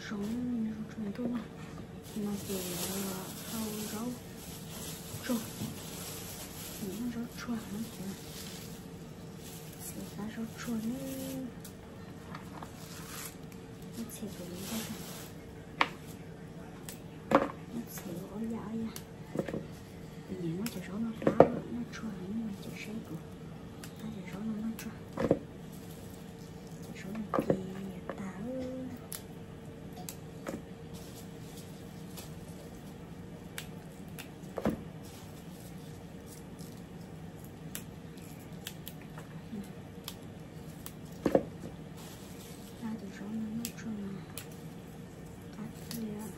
Zoo, zoo tsuag ntuj no, no ces yuav hau zaub tsuag, noj zaub tsuag no ces, xav zaub tsuag ne, noj txhij kuv li ntawd, noj txhij ob yam ob yam, kuv nyiam noj cov zaub no hlab, noj tsuag heev no ces saib kuv hlab cov zaub no noj tsuag, cov zaub no ces tag. Hlab cov zaub no noj tsuag mas qab tiag li.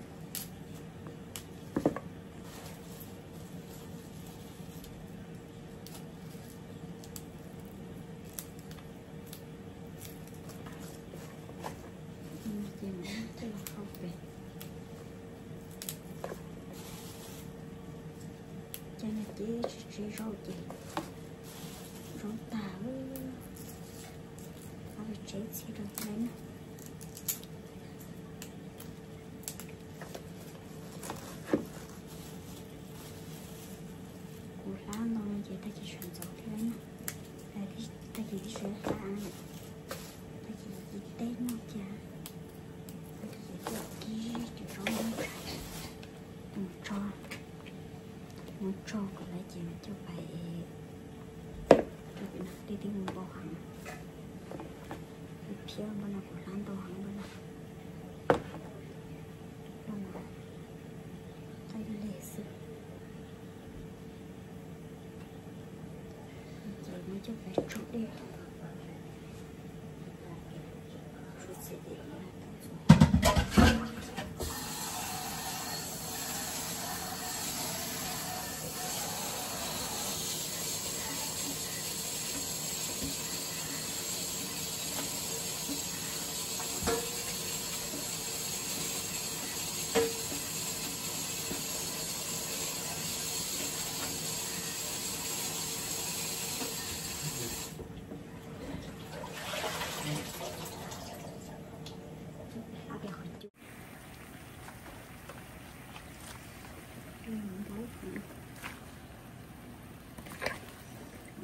Ces coj los hau pem. Ces no ces tsis tsev zaub ces zaub tag, rov tsev txhij rau thiab na. Kuv hlab ntau no ces tag kis sawv ntxov thiab na, tag kis tib sawv hlab, tag kis teb noj cas, tag kis coj kib cov zaub mus tso, mus tso kom lawv ces coj pais, coj pem no tej twb mus npau heev, thiab npaj no kuv hlab ntau heev npaj no, npaj no qab lig xwb. Ces muab coj pais tso dej, tso txhia dej.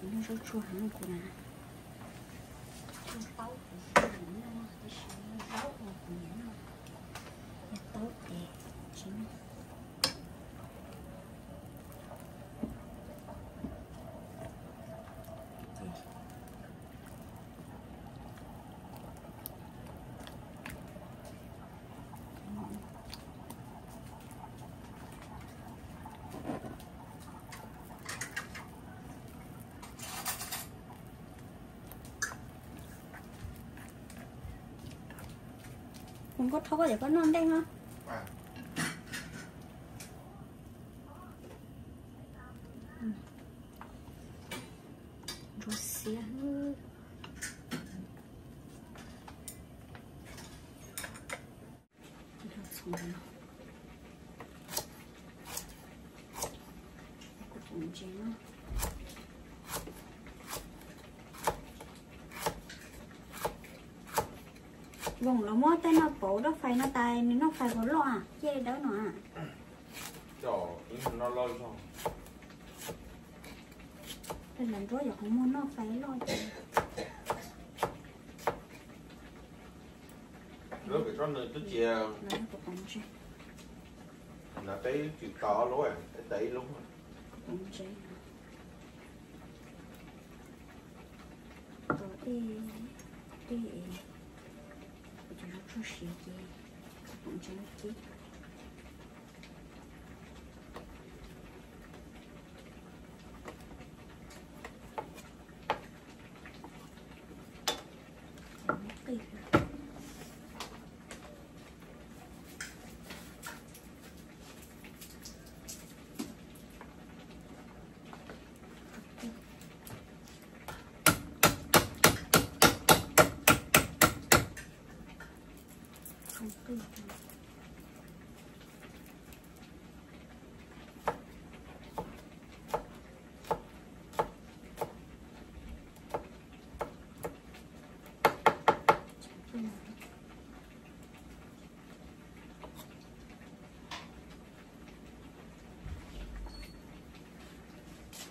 Noj zaub tsuag heev kuv na. Noj taub kuv tsis noj, tab sis noj zaub uas kuv nyiam noj, noj taub ces tsis noj. Kuv nkauj dhau koj, koj noj ntej no. Ntsuab xiab. Ib lub txhuv no, kuv ntse no. Voos los muab tej noj pauv lub fais no tas, nws noj fais puas loj, cej dawb no. Tej ntawm nruab yog qhov muag noj fais loj ces. Lub pem tsob nws twb cia. Lawv pom ntse. Nws peb tsis tau ob lub, peb tau ib lub. Pom ntse. Tau ej, ej es, kuv cov zaub tsuag siav ces pom ntse lub ceb.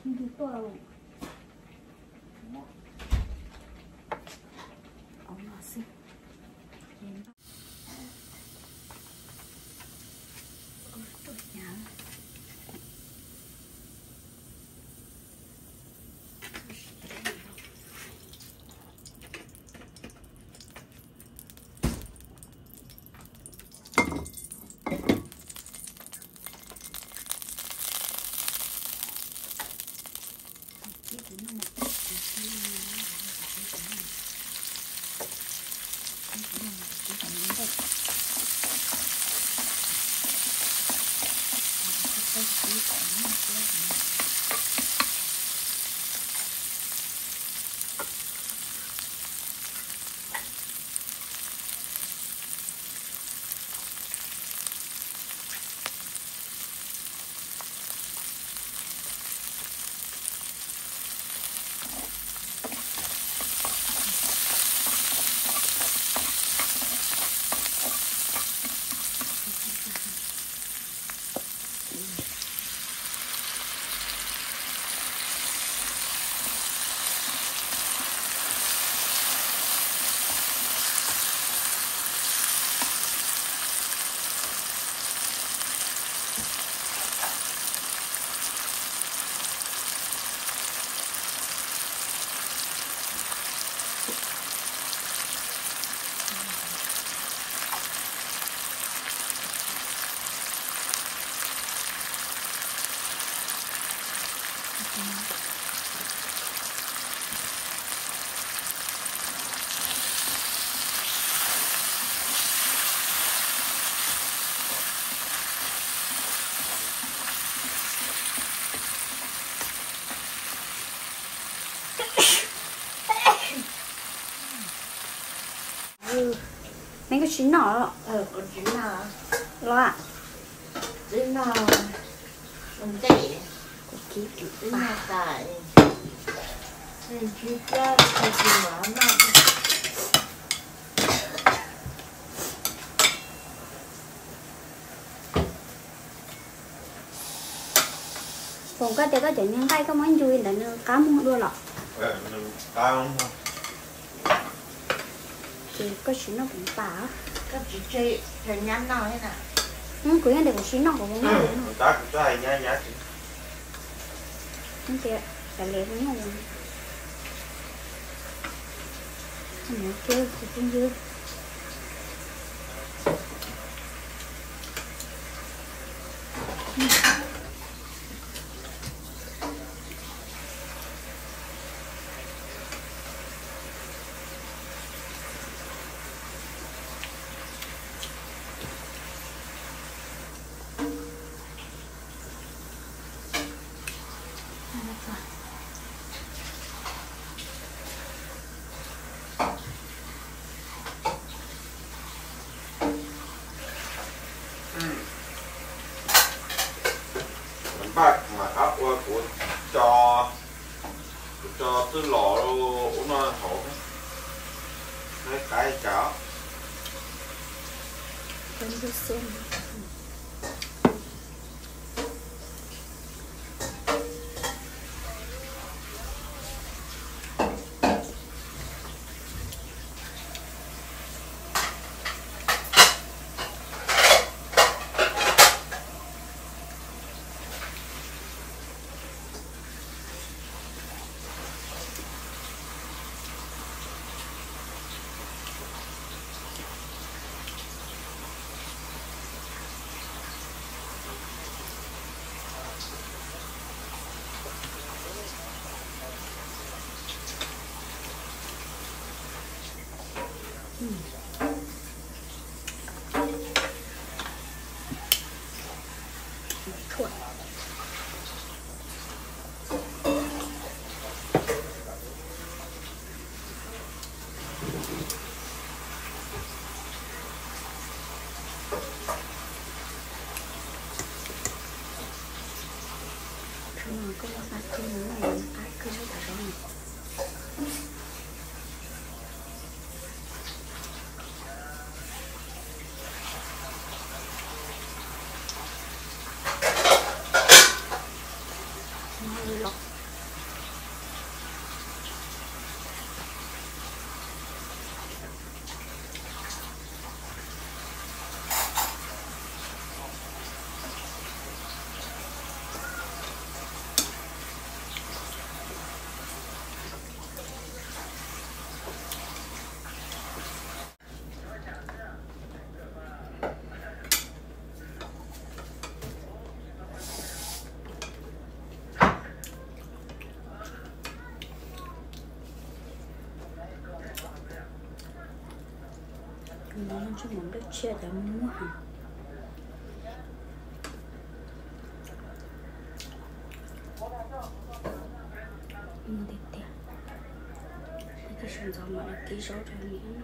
Ntu tuaj, ov no xwb. Neb koj tsis noj los? Foom, koj tias koj cov niag nqaij koj muab ncu li ntawd nws qab muag dua los? Ces koj tsis noj kuv pam. Kuv yeej tias kuv tsis noj, kuv noj. Tias kav liam kuv noj. Tus phooj ywg. Npaj mas qab ua kuv tso, kuv tso twb los ub no hauv, qaib cas. Los Mus nplooj tshiab cov muag heev. Muag tiag tiag. Tej sawv ntxov mam li kib zaub rau niam.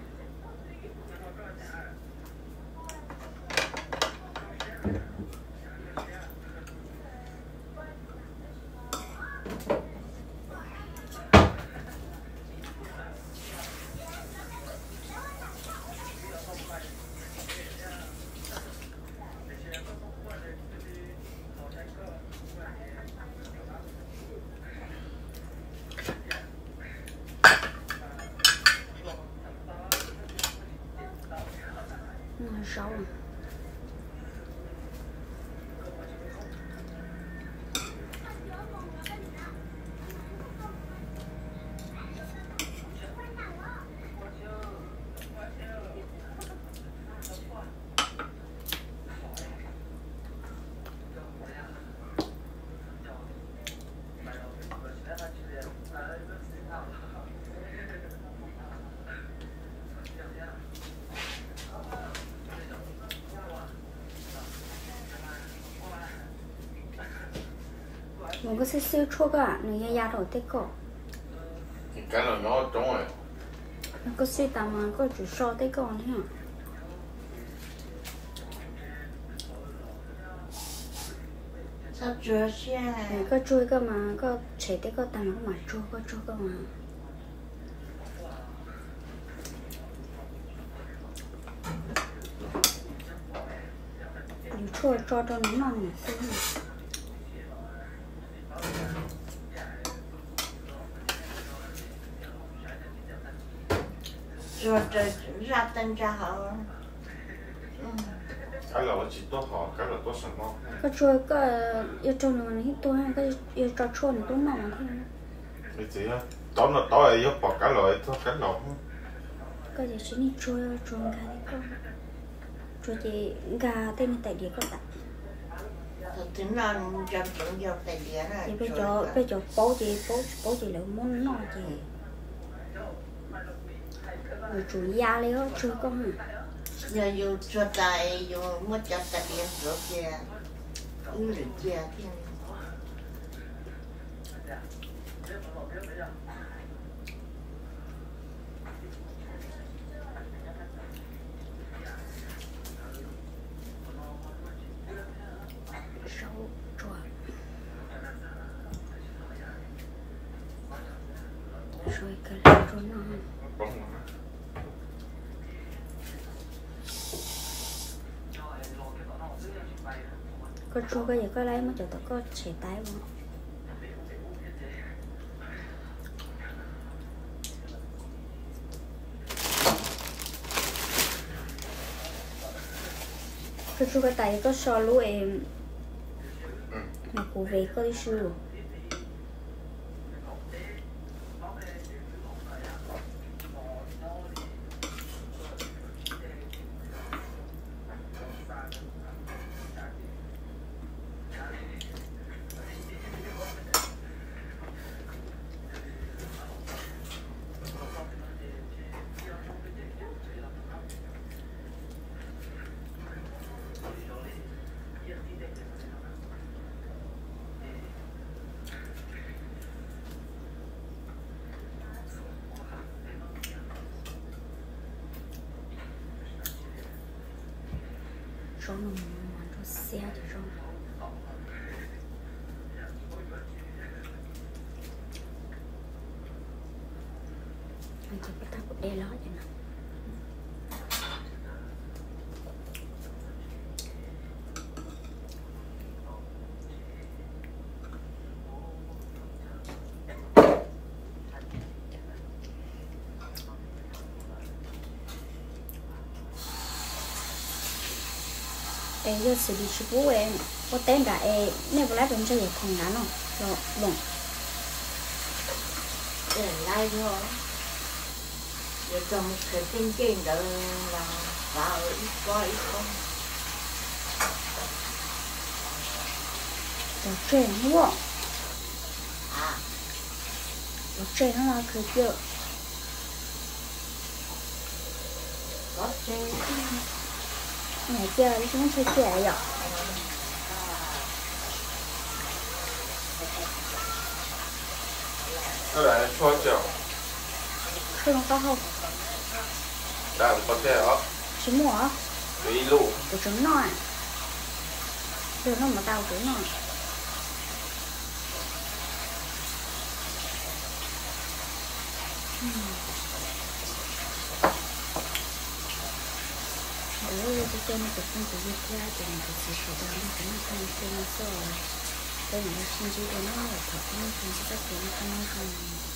Noj zaub. Mas koj xwb xwb tshuaj koj, nws ya ya rau tej koj. Koj xwb tas mas koj tsum so tej koj thiab. Koj tsuag koj mas koj tshem tej koj tag mas koj mam tsuag koj tsuag koj mas. Yus tshuaj tso rau nws noj nws xwb. Zaj teeb ntsa hauv. Koj tsuag koj yuav raug nws mas nws yeej tuag, koj yuav tso tshuaj nws tuaj noj mas thiab. Txiv, tau no tau yog pom kab los txog kab los. Koj ces tsis nej tsuag, tsuag nkag li koj. Tsuag ces nkag tej niag tais diav koj tas. Ces peb cov paub ces paub tsis paub ces lawv muab noj ces yus tsum ya li os, tsuag koj. Yog yus tsuag tas yus muab cov tais diav ntxuav cia, wb lwm cia thiab. Koj tsuag koj ces koj laib muab cov tom koj tshem tas ua. Koj tsuag koj tas koj so lub es no kuv ve koj tib si. Zaub no mus no mas nrog xiab cov zaub. Ces pab tab kuv de los ces no. Es yog xws li tsis pub ua teb nrad es nej puas laib pes ntseg yam khoom nrad no los loos? Laib, yuav tau mus khaws tej ncej ntawd los xav ib pob ib pob. Pov tseg no, pov tseg no los khaws cia. Hais tias lub xyoo tshaib tiag yom. Tshuaj zoo qab hau. Tsis muaj. Kuv tseem noj. Yog noj mas tau kuv noj. Ua li cov phooj ywg, kuv yog thiab ces kuv txiv sawv daws nrog kuv noj tag kuv no xwb. Peb mam li sib ntsib dua na, thaum peb noj tag ntsib txoj kev no tag nrho.